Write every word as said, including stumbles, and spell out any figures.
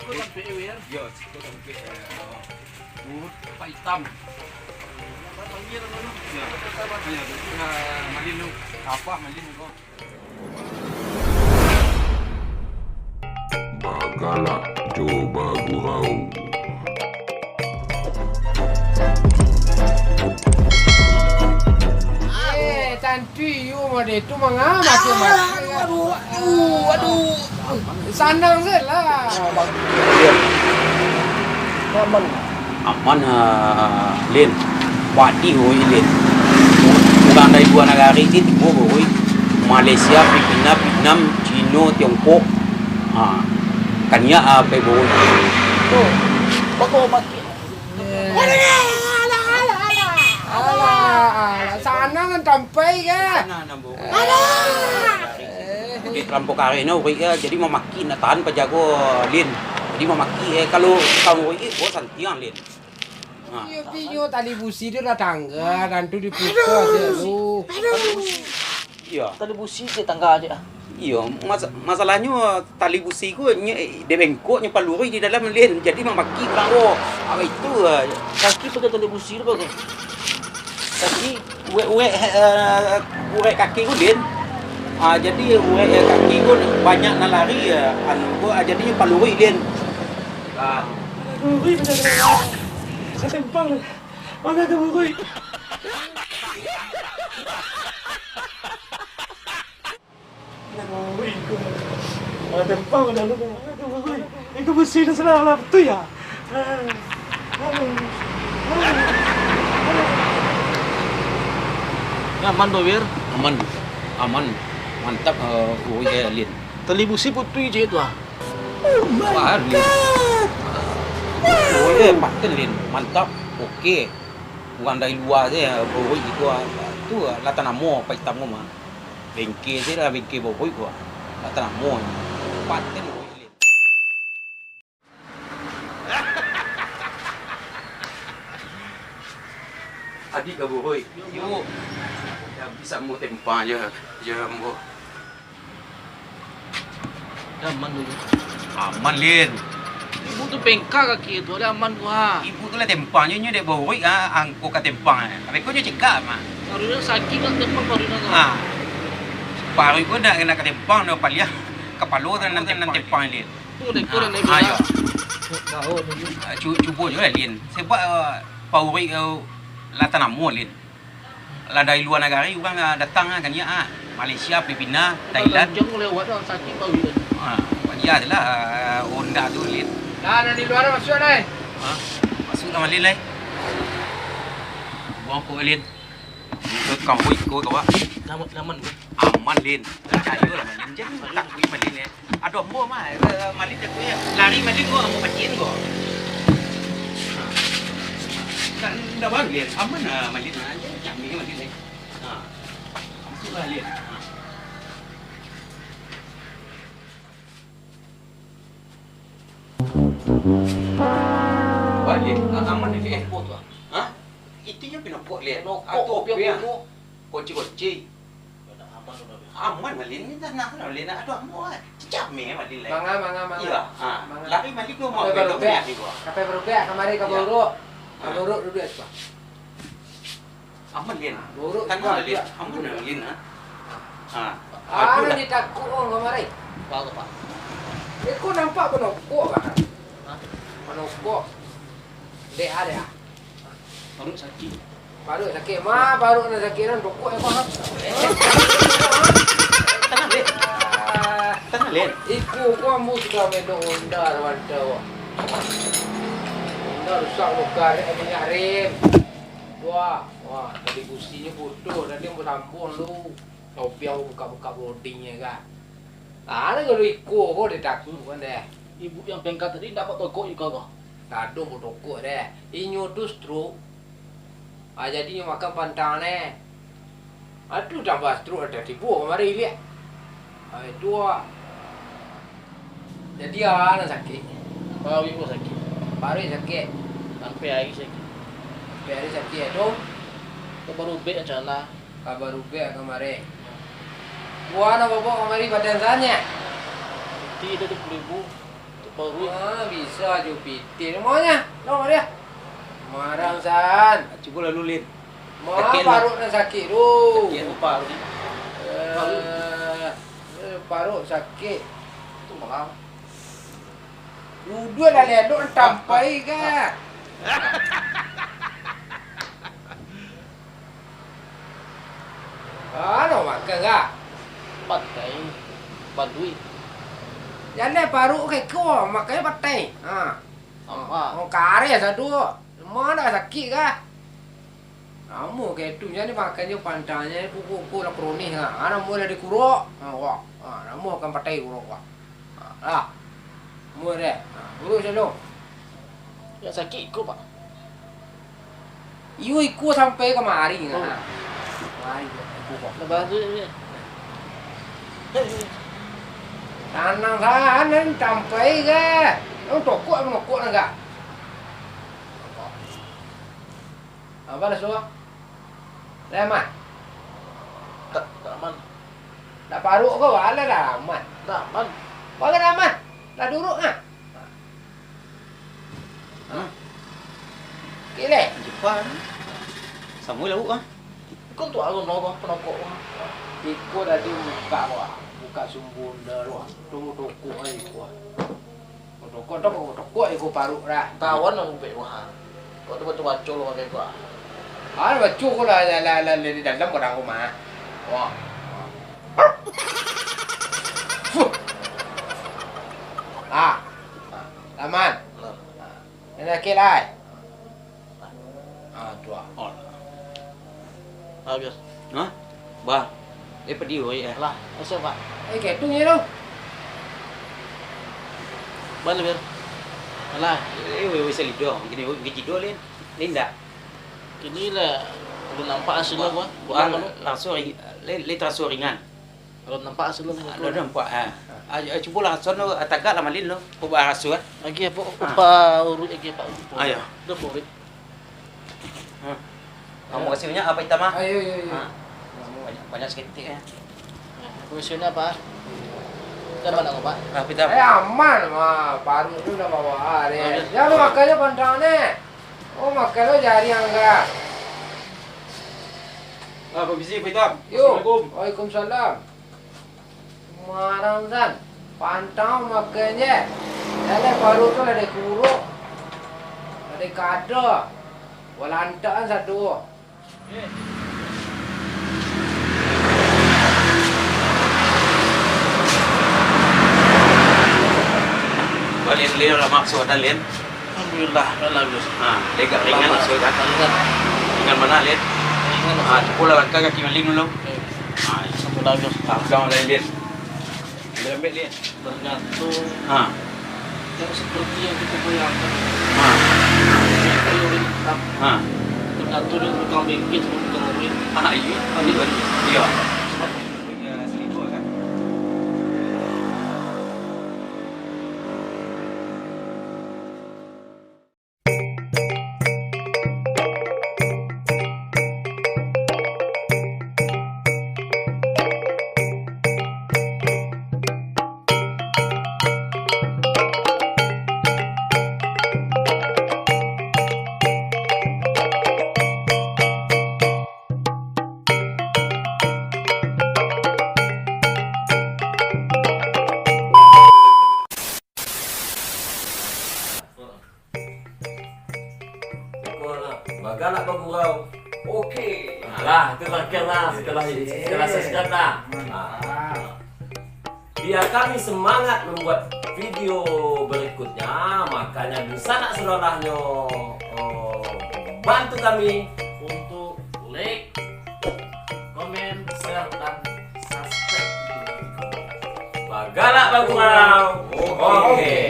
Yo, siko tampek, eh, urut apa hitam. Yo, yo, yo, malin tu. Apa malin tu? Bagalak jo bagurau. Eh, tantu iyo mode tu manga mati mati. Aduh, aduh, aduh, aduh. Sanang se lah. Aman. Aman, ah, Lin. Padih, oi, Lin. Urang dari lua nagari ti tibo, oi. Malaysia, Filipina, Vietnam, Cino, Tiongkok. Ha. Kaniak, ah, pai, oi. Tu. Bako maki. Eh. Alah, alah, alah, alah. Alah, alah. Sana kan sampai ke? Sana, nak, bo. Alah. Eh. Di karampok kareh no, oi, ya. Jadi mamaki nak tahan pajago, Lin. Jadi mamaki, eh, kalau tahu, oi, bo santiang, Lin. Ha. Iyo, pi nyo tali busi tu lah tangga, tantu diputus je tu. Iyo. Tali busi je tangga je. Iyo, mas-, masalahnyo tali busi ko nyo, eh, dek bengkok nyo paluruih di dalam, Lin. Jadi mamaki urang ko. Awak itu, ah. Kaki pakai tali busi tu bagus. Kaki, urek-urek, eh, urek kaki ko, Lin. Ah, jadi urek, eh, kaki ko banyak nan lari, eh, anu ko, ah, jadi nyo paluruih, Lin. Ah. Ui, benar-benar. Saya tempang. Mana tu, Ui? Ui, Ui. Mana tempang, mana tu, Ui? Itu besi dah salah lah, betul ya? Nyaman, Bawir? Aman. Aman. Mantap, eh, Ui, eh, Lin. Tali busi putuih je tu, ah. Oh my God! Wah, Lin. Oh, eh, paten, Lin. Mantap. Oke. Urang dari lua se, ah, Bawir gitu, ah. Tu, ah, lah tanamo, apa hitam ko mah. Bengke se lah, bengke Bawir ko. Lah tanamo. Paten, Bawir, Lin. Adik ka, Bawir? Yo. Yo. Yo, bisa ambo tempang je, je ambo. Dah aman dulu. Aman, Lin. Ibu tu pengka kaki tu, dah aman tu, ha. Ibu tu lah tempang je, nyo dek Bawir, ha, angko ka tempang, ha. Abih ko nyo cegak, mah. Baru nyo sakik kan tempang baru nyo. Ha. Baru ko nak, nak ka tempang, nak paliah kapalo tu nan tempang, Lin. Tu, dek tu, ha, dek tu, ha, yo. Ah, cu-, cubo juo lah, Lin. Sebab, ah, Pak Urik, ah, lah tanamo, Lin. Lah dari lua nagari urang, ah, datang, ah, kaniak, ah. Malaysia, Filipina, Thailand. Kalau jam lewat, ah, sakik Pak Urik. Ah, paliah tu lah, ah, Honda tu, Lin. Lah, nan di lua masuak, lai. Ha? Masuak lah, Lin, lai. Buang ko, Lin. Kau iko, kau, Wak. Aman, aman, Bro. Aman, Lin. Picayo lah, Malin. Jan takui Malin, eh. Ado ambo mah, eh, Malin takui, eh. Lari Malin ko, ambo pacian ko. Ndak, ndak bang, Lin. Aman lah, Malin. Ha, jan cameh Malin, eh. Ha. Masuak lah, Lin. Ha. Baliak, ah, aman ni, eh. Pinopok tu, ah. Ha? Itu nyo pinopok, Lin. Pinopok, atau kopi apo, Lin? Kunci-kunci. Aman tu, Bang. Aman, Malin. Ni tanang lah, Malin. Aduh, aman. Cicak meh, Malin, Lin. Manga, manga, manga. Iyo, ha. Manga. Lari Malin tu, kapai barubek. Kapai barubek, kamari ka Borok. Ka Borok duduak, Bang. Aman, Lin. Buruk. Tanang, Lin. Aman, Lin, ha? Ha. Aduh lah. Ditakuik urang kamari. Apo, Pak? Iko nampak panokok, Pak. Ha? Panokok. Dek, ado, ah. Paruik sakik. Paruik sakik. Ma, paruik nan sakik nan pokok, eh, Pak. Tanang, Lin. Ah. Tanang, Lin. Iko ko ambo sudah medok Honda, Pak. Honda rusak, bongkar, eh, minyak rem. Wah, wah, tali businyo putuih, tadi ambo sambung tu. Topi ambo bukak-bukak bodihnyo kan. Lah, ado gado iko ko ditakuik kan deh. Ibu yang pengka tadi ndak batokok iko ko? Ndak ado batokok deh. Inyo tu stroke. Ah, jadi inyo makan pantang neh. Aduh, tambah stroke, ado tibo kamari liak. Ah, itu, ah. Jadi, ah, nan sakik. Paruik ko sakik. Paruik sakik. Sampai ari sakik. Sampai ari sakik, tu. Ka barubek macam mano? Ka barubek kamari. Buah nan babok kamari badan sanyo? Piti ado duo puluah ribu. Untuak Ah, bisa jo pitih. Manga? Nyo dia. Marang san. Cubo lalu, Lin. Ma paruik nan sakik tu? Sakik lupa tu ni. Eh, eh, paruik sakik. Tu malah. Uduak lah lelok tampai ka. Ano makan ka? Patai. Badui. Jaleh paruik ka iko, makannyo patai. Ha. Apo? Oh, kareh sado. Lemah dak sakik ka? Namo ka itu, jan dimakan jo pantangnyo, kuku-kuku lah kronih ka. Ha, namo lah dikurok. Ha, wah. Ha, namo kan patai kurok, wah. Ha, lah. Namo deh. Ha, urus dulu. Nan sakik iko, Pak. Iyo, iko sampai kamari, oh. Nah. Kamari, iko kok. Nah, baru tu, ya. Tanang sanan sampai ka. Nang tokok, nang tokok nang ka. Apo lah suah? Lah aman? Tak, tak aman. Dak paruik ko, alah dah aman. Dah aman. Paruik dah aman. Lah duduak ah. Hmm. Okey leh. Jepang. Samo lauk ah. Iko tu alun lo, penokok. Iko tadi buka, wah. Buka sumbu dah, wah. Tunggu tokok ai, wah. Tokok, tokok, tokok iko paruik dah. Kawan lah umpek wah. Kok tu baco-baco lo pakai ko ah. Ah, baco ko lah, lah, lah, lah, di dalam kadang rumah. Wah. Fuh. Ah. Aman. Nah. Ini okey lah. Ah, tu ah. Oh. Bagus. Hah? Bah. Eh, pedih, oi, eh. Lah, masuk, Pak. Eh, ketung je tu. Bana, Bir? Alah. Eh, weh, weh, salido. Gini, weh, gaji dua, Lin. Lin, dak? Kini lah, belum nampak hasilnya, Wah, Pak. Wah, Kenapa, Pak? Langsung ri-, Lin, Lin terasa ringan. Kalau nampak hasilnya, Pak. Ada nampak, ha. Ah, ah, cubolah, sono, ah, tagak lah, Malin, lo. Kau bahas, ah. Lagi apa? Ah. Apa urut lagi, Pak? Ayo. Dah, Pak, urut. Hmm. Kamu kasih banyak apa hitam, ah? Ayo, ayo, ayo. Ah. Banyak, banyak seketik, ya. Komisinya apa? Kita mana, Pak? Rapi, Tam. Eh, aman, mah. Paruik tu dah bawa, ah, deh. Ayo. Ya, lu makannya pantang, deh. Oh, makan lo jari angga. Ah, permisi, Pak Hitam. Yo. Assalamualaikum. Waalaikumsalam. Marang san, pantang makan je. Jaleh paruik tu lah dikuruk, lah dikado. Walantakan sado. Baliak Lin lah, maksud ada, Lin. Alhamdulillah, lah, Gus. Ha, dek agak ringan, maksud kan? Ringan. Ringan bana, Lin? Ringan, Gus. Ha, cukup lah langkah kaki Malin dulu. Oke. Ha, alhamdulillah, Gus. Ha, pegang Malin, Lin. Ambil, ambil, Lin. Ternyata, ha, tidak seperti yang kita bayangkan. Ha. Kita orang hitam. Ha. Ternyata dia tukang bengkel, tukang urut. Ah, iya. Ah, iya. Iya. Sebab Bagalak bagurau. Oke. Alah, itu terakhir lah. Setelah, setelah subscribe lah. Nah. Biar kami semangat membuat video berikutnya, makanya bisa nak sudahlah nyo, eh, bantu kami untuk like, komen, share, dan subscribe. Bagalak bagurau. Oke.